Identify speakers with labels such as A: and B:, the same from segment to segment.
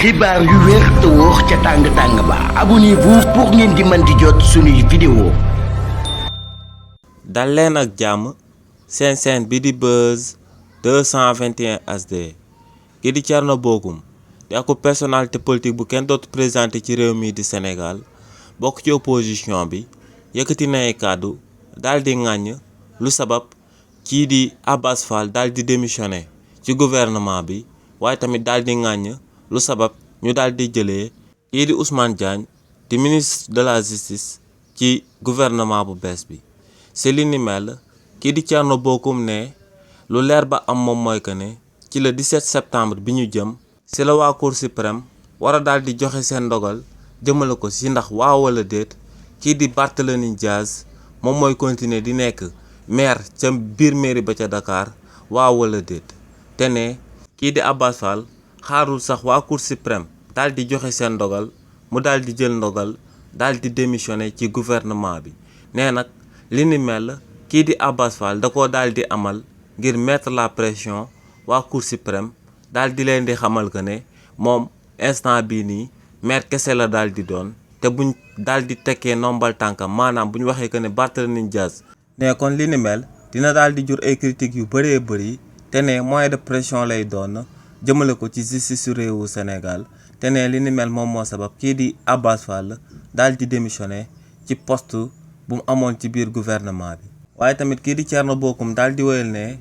A: xibaar yu wér te wóor ca tàng-tàng ba abonnez-vous pour ngeen di mën di jot suñuy vidéo.
B: dal leen ak jàmm seen chaîne bi di Buzz 221 HD ki di Thierno Bocoum di ak personnalité politique bu kenn dootu présenté ci réew mi di Sénégal bokk ci opposition bi yëkkati na ay kàddu daal di ŋàññ lu sabab kii di Abass Fall daal di démissionné ci gouvernement bi waaye tamit daal di ŋàññ lu sabab ñu daal di jëlee kii di Ousmane Diagne di ministre de la justice ci gouvernement bu bees bi si li ni mel kii di Thierno Bocoum ne lu leer ba am moom mooy que ne ci le 17 septembre bi ñu jëm si la waa Cour suprême war a daal di joxe seen ndogal jëmale ko si ndax waaw wala déet kii di Barthélémy Dias moom mooy continuer di nekk maire ca biir mairie ba ca Dakar waaw wala déet te ne kii di Abass Fall xaarul sax waa Cour suprême daal di joxe seen ndogal mu daal di jël ndogal daal di démissionné ci gouvernement bi nee nag li ni mel kii di Abass Fall da koo daal di amal ngir mettre la pression waa Cour suprême daal di leen di xamal que ne moom instant bii nii maire kese la daal di doon te buñ daal di tekkee nombal tànkam maanaam bu ñu waxee que ne Barthélémy Dias ne kon li ni mel dina daal di jur ay critiques yu bëree bëri te ne moyen de pression lay doon jëmale ko ci justice su réewu Sénégal te ne li ni mel moom moo sabab kii di Abass Fall daal di démissionné ci poste bu mu amoon ci biir gouvernement bi. waaye tamit kii di Thierno Bocoum daal di wéyal ne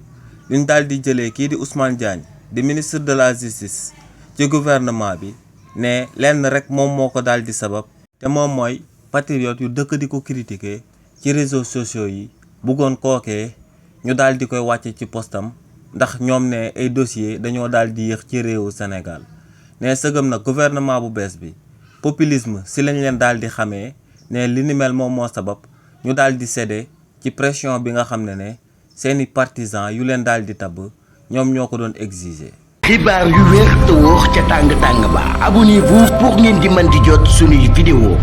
B: liñ daal di jëlee kii di Ousmane Diagne di ministre de la justice ci gouvernement bi ne lenn rek moom moo ko daal di sabab te moom mooy patriote yu dëkk di ko critiquer ci réseaux sociaux yi bëggoon kookee ñu daal di koy wàcce ci postam ndax ñoom ne ay dossier dañoo daal di yéex ci réewu Sénégal ne sëgëm na gouvernement bu bees bi populisme si lañ leen daal di xamee ne li ni mel moom moo sabab ñu daal di cédé ci pression bi nga xam ne seeni partisans yu leen daal di tabb ñoom ñoo ko doon exiger.
A: xibaar yu wér te wóor ca tàng-tàng ba abonnez-vous pour ngeen di mën di jot suñuy vidéo.